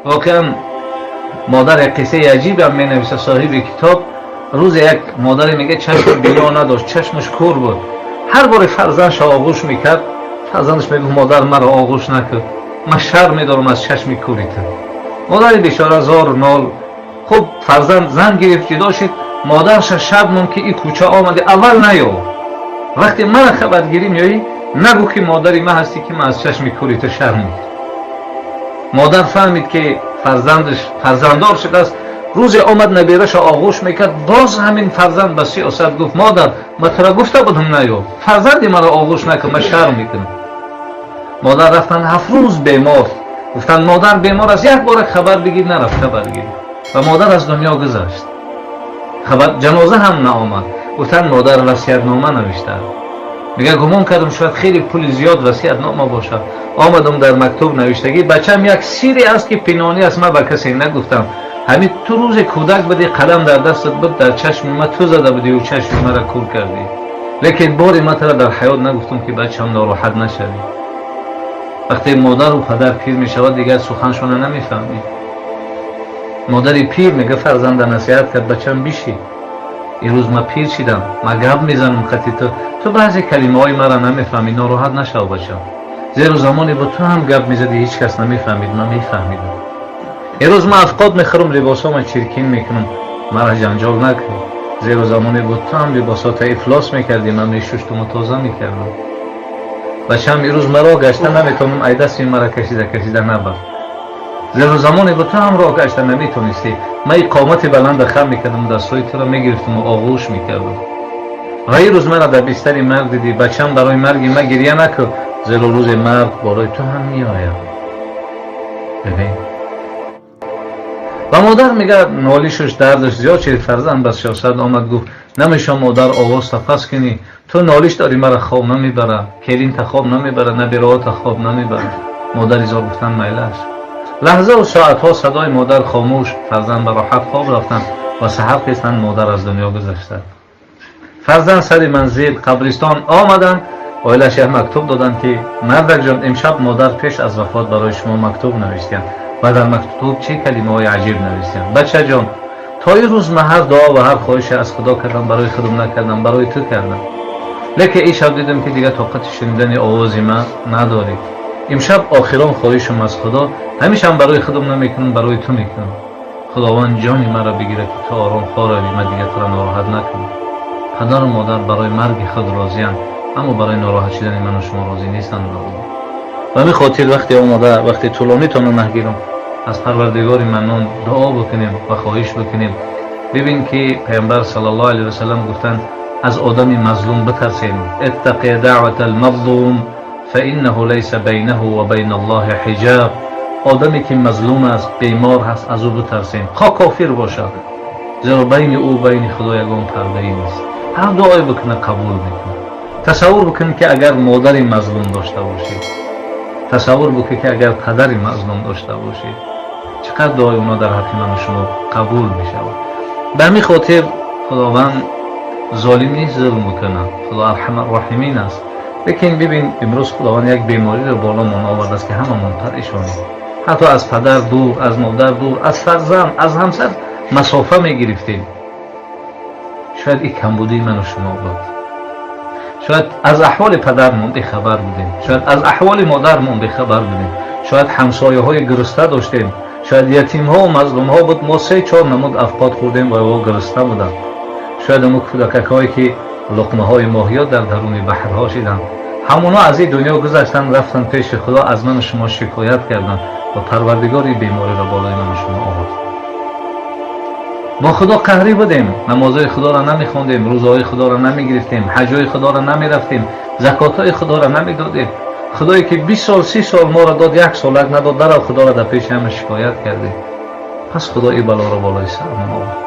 Воқеан модар як қиссаи аҷибам менависа соҳиби китоб. Рӯзе як модаре мега, чашми бино надошт, чашмаш кур буд. Ҳар боре фарзандша оғӯш мекард, фарзандаш мегуфт: «Модар, маро оғӯш накун, ман шарм медорам аз чашми кури ту». Модари бечора зор нол. Хуб, фарзанд зан гирифт, ҷудо шид. Модарша шаб монд, ки и кӯча омади, аввал наё, вақте мана хабаргирӣ меоӣ, нагӯ ки модари ман ҳастӣ, ки ман аз чашми кури ту шарм мекунам. Модар фаҳмид, ки фарзандаш фарзанддор шудааст. Рӯзе омад, набераша оғӯш мекард, боз ҳамин фарзанд ба сиёсат гуфт: «Модар, ман тура гуфта будам, наё, фарзанди маро оғӯш накун, ман шарм мекунам». Модар рафтан, 7 рӯз бемор. Гуфтанд, модар бемор аст, як бора хабар бигир. Нарафт хабар гирифт ва модар аз дунё гузашт. Хабар ҷаноза ҳам наомад. Гуфтанд, модар васиятнома навиштааст. Мега, гумон кардам, шояд хеле пули зиёд васиятнома бошад. Омадам, дар мактуб навиштагӣ: «Бачам, як сире аст, ки пинҳонӣ аст, ман ба касе нагуфтам. Ҳамин ту рӯзе кӯдак будӣ, қалам дар дастат буд, дар чашми ма ту зада будиву чашми маро кур кардӣ, лекин бори ман тура дар ҳаёт нагуфтам, ки бачам, нороҳат нашавӣ». Вақте модару падар пир мешавад, дигар суханшона намефаҳмӣ. Модари пир мега, фарзанда насиҳат кард: «Бачам, биши, имрӯз ман пир шидам, ман гап мезанам қати ту, ту баъзе калимаҳои маро намефаҳмӣ, нороҳат нашав, бачам, зеро замоне бо ту ҳам гап мезадӣ, ҳеҷ кас намефаҳмид, ман мефаҳмидам. Имрӯз ман афқот мехӯрам, либосҳома чиркин мекунам, маро ҷанҷол накун, зеро замоне бо ту ҳам либосҳота ифлос мекардӣ, ман мешуштуму тоза мекардам. Бачам, имрӯз маро гашта наметавонам, ай дасти маро кашида кашида набар, зеро замоне бо ту ҳам роҳ гашта наметонистӣ, ман иқомати баланда хам мекардам, дастҳои туро мегирифтаму оғӯш мекардам. Ва имрӯз мара дар бистари марг дидӣ. Бачам, барои марги ма гирья накун, зеро рӯзе марг болои ту ҳам меояд». Бибин, ва модар мега, нолишуш, дардаш зиёд шид. Фарзанд ба сиёсат омад, гуфт: «Намеша, модар, овозта паст кунӣ? Ту нолиш дорӣ, мара хоб намебара, келинта хоб намебара, набираота хоб намебара». Модари зор гуфтан: «Майлаш». Лаҳзаву соатҳо садои модар хомӯш. Фарзанд ба роҳат хоб рафтанд ва саҳар хестанд, модар аз дунё гузашта. Фарзанд сари манзил, қабристон омаданд. Оилаш як мактуб доданд, ки мардакҷон, имшаб модар пеш аз вафот барои шумо мактуб навиштиянд. Ва дар мактуб чӣ калимаҳои аҷиб навиштиянд: «Бачаҷон, то ин рӯз ман ҳар дуо ва ҳар хоҳише аз Худо кардам, барои худам накардам, барои ту кардам. Лекин ин шаб дидам, ки дигар тоқати шунидани овози ман надорӣ. Имшаб охирон хоҳишам аз Худо, ҳамешам барои худам намекунам, барои ту мекунам: Худованд ҷони маро бигирад, ки ту ором хоравӣ, ман дигар туро нороҳат накунам». Падару модар барои марги худ розианд, аммо барои нороҳат шудани ману шумо розӣ нестанд. Ба ҳамин хотир, вақте омода, вақте тӯлонитонро нагирам, аз Парвардигори Маннон дуо бикунем ва хоҳиш бикунем. Бибин, ки Паёмбар саллаллоҳу алайҳи васаллам гуфтанд: «Аз одами мазлум битарсем». اتق دعوة المظلوم فإنه ليس بينه وبين الله حجاب. Одаме ки мазлум аст, бемор ҳаст, аз ӯ битарсем, хо кофир бошад, зеро байни ӯ, байни Худо ягон пардае нест. Ҳар дуое бикуна, қабул мекунад. Тасаввур бикунед, ки агар модари мазлум дошта бошед, тасаввур бикунед, ки агар падари мазлум дошта бошед, чӣ қадр дуои онҳо дар ҳаққи ману шумо қабул мешавад. Ба ҳамин хотир, Худованд золим нест зулм бикунад, Худо Арҳамарроҳимин аст. Лекин бибин, имрӯз Худованд як бемориро боломон овардааст, ки ҳамамон парешонем. Ҳатто аз падар дур, аз модар дур, аз фарзанд, аз ҳамсар масофа мегирифтем. Шояд ин камбудии ману шумо буд, шояд аз аҳволи падармон бехабар будем, шояд аз аҳволи модармон бехабар будем, шояд ҳамсояҳои гурусна доштем, шояд ятимҳо, мазлумҳо буд. Мо се чор намуд афқот хӯрдем ва о гурусна буданд. Шояд ҳамун кӯдакакҳое, ки луқмаҳои моҳиё дар даруни баҳрҳо шиданд, ҳамоно аз ин дунё гузаштанд, рафтанд пеши Худо, аз ману шумо шикоят карданд ва Парвардигор ин бемориро болои ману шумо овард. Бо Худо қаҳрӣ будем, намозҳои Худоро намехондем, рӯзаҳои Худоро намегирифтем, ҳаҷҳои Худоро намерафтем, закотҳои Худоро намедодем. Худое ки 20 сол, 30 сол моро дод, як солак надод, дарав Худоро дар пеши ҳама шикоят кардем. Пас Худо ин балоро болои сарамон овард.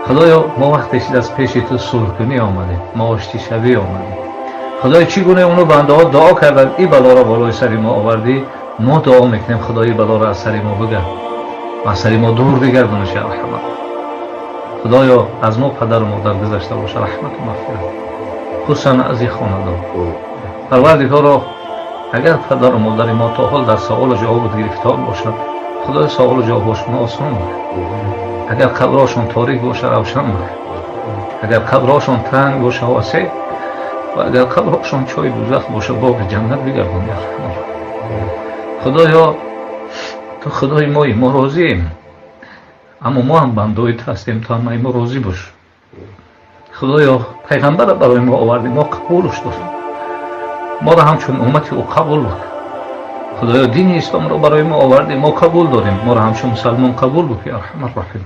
Худоё, мо вақте шид, аз пеши ту сулҳкунӣ омадем, мо оштишавӣ омадем. Худоё, чӣ гуна ону бандаҳо дуо карданд, ин балоро болои сари мо овардӣ, мо дуо мекунем: Худо, ин балоро аз сари мо бигард ва аз сари мо дур бигардонаш. Арҳамар Худоё, аз мо падару модар гузашта боша, раҳмату мағфират, хусусан аз ин хонадон. Парвардигоро, агар падару модари мо то ҳол дар саволу ҷавобут гирифтор бошад, Худоё саволу ҷавобҳошон осон бикун. Агар қабрҳошон торик боша, равшан бикун. Агар қабрҳошон танг боша, васеъ, ва агар қабрҳошон чои дӯзах боша, боғи ҷаннат бигардон. Я Арҳамар. Худоё, ту худои моӣ, мо розием, аммо мо ҳам бандаои ту ҳастем, ту ҳам мо розӣ бош. Худоё, пайғамбарро барои мо овардӣ, мо қабулш дорем, моро ҳамчун уммати ӯ қабул бикун. Худоё, дини исломро барои мо овардӣ, мо қабул дорем, моро ҳамчун мусалмон қабул бикун. Арҳамар раҳим.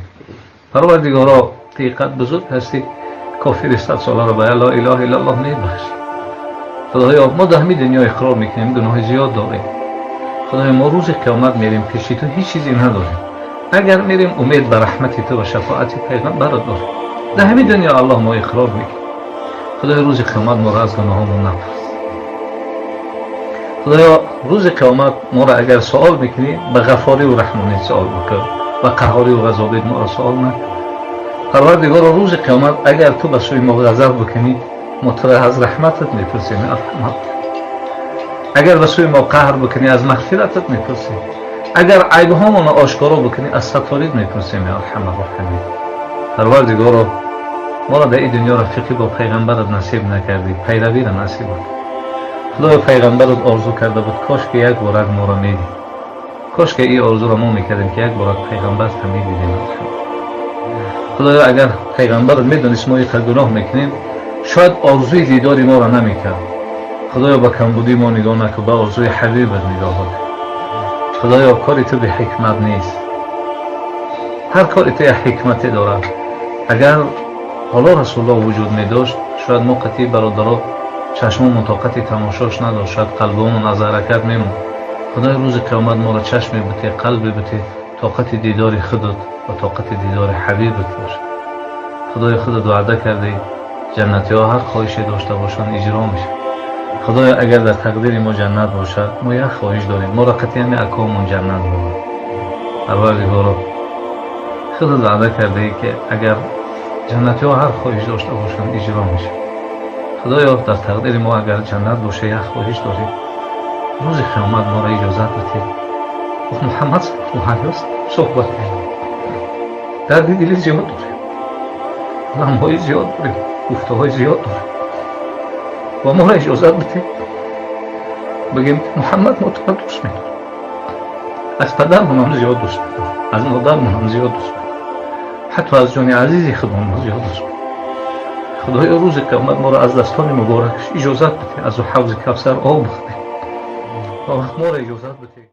Парвардигоро, ту иқад бузург ҳастӣ, кофири 100 соларо ба ла илаҳа иллаллоҳ мебахшӣ. Худоё, мо дар ҳамин дунё иқрор мекунем, гуноҳи зиёд дорем. Худоё, мо рӯзи қиёмат мерем пеши ту, ҳеҷ чизе надорем. Агар мерем, умед ба раҳмати ту ва шафоати пайғамбарат дорем. Дар ҳамин дунё Аллоҳ мо иқрор мекунем. Худоё, рӯзи қиёмат моро аз гуноҳомон напурс. Худоё, рӯзи қиёмат моро агар суол мекунӣ, ба ғафориву раҳмонӣ суол бикун, ба қаҳориву ғазобит моро суол накун. Парвардигоро, рӯзи қиёмат агар ту ба сӯи мо ғазаб бикунӣ, мо туро аз раҳматат мепурсем. Агар ба сӯи мо қаҳр бикунӣ, аз мағфиратат мепурсем. Агар айбҳомонро ошкоро бикунӣ, аз сатторит мепурсем. Я Арҳамар раҳимин. Парвардигоро, моро дар ин дунё рафиқӣ бо пайғамбарат насиб накардӣ, пайравиро насиб бикун. Худоё, пайғамбарат орзу карда буд, кош ки як борак моро медид, кош ки ин орзуро мо мекардем, ки як борак пайғамбарта медидем. Худоё, агар пайғамбарат медонист мо иқадр гуноҳ мекунем, шояд орзуи дидори моро намекард. Худоё, ба камбудии мо нигоҳ накун, ба орзуи ҳабибат нигоҳ бикун. Худоё, кори ту беҳикмат нест, ҳар кори ту як ҳикмате дорад. Агар ҳоло Расулуллоҳ вуҷуд медошт, шояд мо қатъи бародаро чашмомон тоқати тамошош надошт, шояд қалбомон аз ҳаракат мемонд. Худои, рӯзи қиёмат моро чашме бите, қалбе бите, тоқати дидори худат ва тоқати дидори ҳабибат бошад. Худои, худат ваъда кардӣ, ҷаннатиҳо ҳар хоҳише дошта бошанд, иҷро мешавад. Худоё, агар дар тақдири мо ҷаннат бошад, мо як хоҳиш дорем, моро қатъи ҳами акомон ҷаннат бибар. Парвардигоро, худат ваъда кардаӣ, ки агар ҷаннатиҳо ҳар хоҳиш дошта бошанд, иҷро мешавад. Худоё, дар тақдири мо агар ҷаннат боша, як хоҳиш дорем, рӯзи қиёмат моро иҷозат бидиҳед бо Муҳаммад саллаллоҳу алайҳи васаллам суҳбат кунем. Дарди дили зиёд дорем, ғамҳои зиёд дорем, гуфтаҳои зиёд дорем ва моро иҷозат бидиҳед бигем: Муҳаммад, мо туро дӯст медорем, аз падармонам зиёд дӯст медорем, аз модармонам зиёд дӯст медорем, ҳатто аз ҷони азизи худамон зиёд дӯст медорем. Худоё, рӯзи қиёмат моро аз дастони муборакаш иҷозат бидиҳед аз ҳавзи Кавсар об бихӯрем ва вақт моро иҷозат бидиҳед.